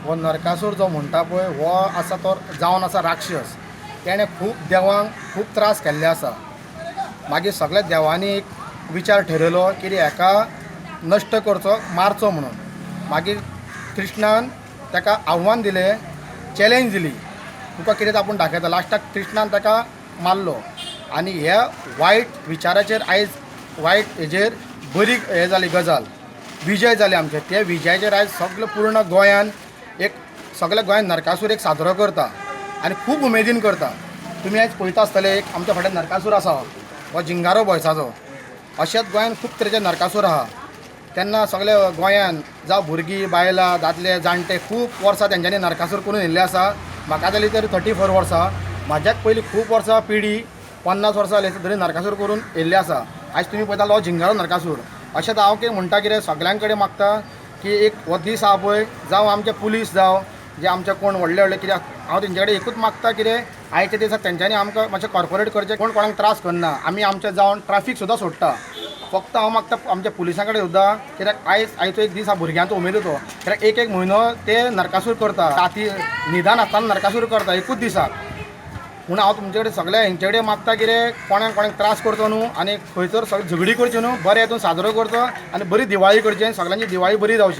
हो नरकासूर जो म्हणटा पळय हो आसा तो जावन आसा राक्षस. तेणें खूब देवांक खूब त्रास केल्ले आसा. मागीर सगळ्या देवांनी एक विचार ठरयलो की हेका नश्ट करचो, मारचो म्हणून. मागीर कृष्णान ताका आव्हान दिलें, चॅलेंज दिली, तुका कितें आपूण दाखयता. लास्टाक कृष्णान ताका मारलो आनी ह्या वायट विचाराचेर आयज वायट हेजेर बरी हें जाली गजाल, विजय जाले आमचे. ते विजयाचेर आयज सगळे पूर्ण गोंयान एक सगल्या गोंयान नरकासूर एक साजरो करता आनी खूब उमेदीन करता. तुमी आयज पळयता आसतले, एक आमच्या फाटल्यान नरकासूर आसा, हो जिंगारो बॉयसाचो. अशेंच गोंयान खूब तरेचे नरकासूर आहा. तेन्ना सगळे गोंयान जावं भुरगीं, बायलां, दादले, जाणटे खूब वर्सां तेंच्यांनी नरकासूर करून येयल्ले आसा. म्हाका जाली तर 34 वर्सां. म्हाज्याक पयलीं खूब वर्सां पिढी 50 वर्सां जाली तरी नरकासूर करून येयल्ले आसा. आयज तुमी पळयता हो झिंगारो नरकासूर. अशेंच हांव कितें म्हणटा, कितें सगळ्यां कडेन मागता की एक हो दीस आहा पळय, जावं आमचे पुलीस, जावं जे आमचे कोण व्हडले व्हडले कितें, हांव तेंचे कडेन एकूच मागता, कितें आयच्या दिसा तेंच्यांनी आमकां मातशें कॉर्पोरेट करचें. कोण कोणाक त्रास करना. आमी आमचे जावन ट्राफीक सुद्दां सोडटा. फक्त हांव मागता आमच्या पुलिसां कडेन सुद्दां, कित्याक आयज आयचो एक दीस आहा भुरग्यांचो उमेदीचो, कित्याक एक एक म्हयनो ते नरकासूर करता, राती न्हिदान आसतना नरकासूर करता एकूच दिसाक. म्हणून हांव तुमचे कडेन सगळ्या हेंचे कडेन मागता, कितें कोणाक कोणाक त्रास करचो न्हू आनी खंयसर सगळी झगडी करची न्हू. बरें हितून साजरो करचो आनी बरी दिवाळी करची आनी सगळ्यांची दिवाळी बरी जावची.